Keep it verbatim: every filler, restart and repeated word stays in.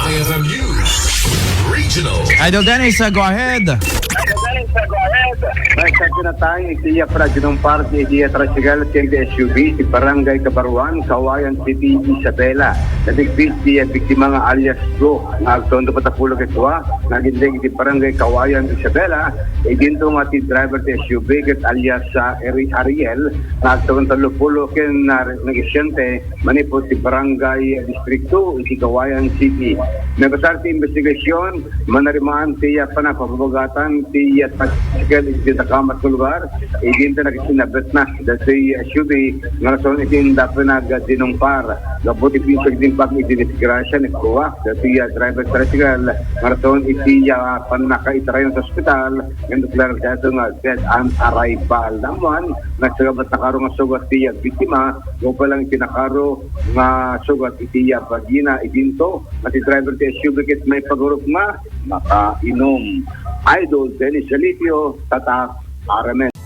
News Regional. Idol Dennis, uh, go ahead. May sakit na tayo, iti iya para ginong party, iti iya tricycle, ken iti S U V, ti Barangay Kabaruan, Cauayan City, Isabela. Nadigpit ti biktima nga alias Go, nga agtawen da patapulog ket dua, nagindeg iti Barangay Cauayan, Isabela, idinto nga ti driver ti S U V ket alias ah, Ari- Ariel, nga agtawen tallopulo ken ah, nagisyente, manipud ti Barangay Distrito iti Cauayan City. Naibasar ti investigasyon, manarimaan ti ah, panagpababagatan ti ah, tricycle iti nakamat nga lugar, idinto nakisinabetna dagiti S U V nga rason iti inda pinagdinungpar. Gapu ti pinsag din pag iti disgrasya ni Kua, dagiti ah, driver tricycle nga rason iti ah, pannakaitarayan sa ospital, nga deklarado nga dead on arrival. Namuan, nagsagabat na karo nga sugat ti ah, biktima, gapu lang iti nakaro nga sugat iti ah, bagina, idinto, nga ti driver ti S U V ket maipagurup nga makainom. Idol Dennis Salitio, Tatak, R M N.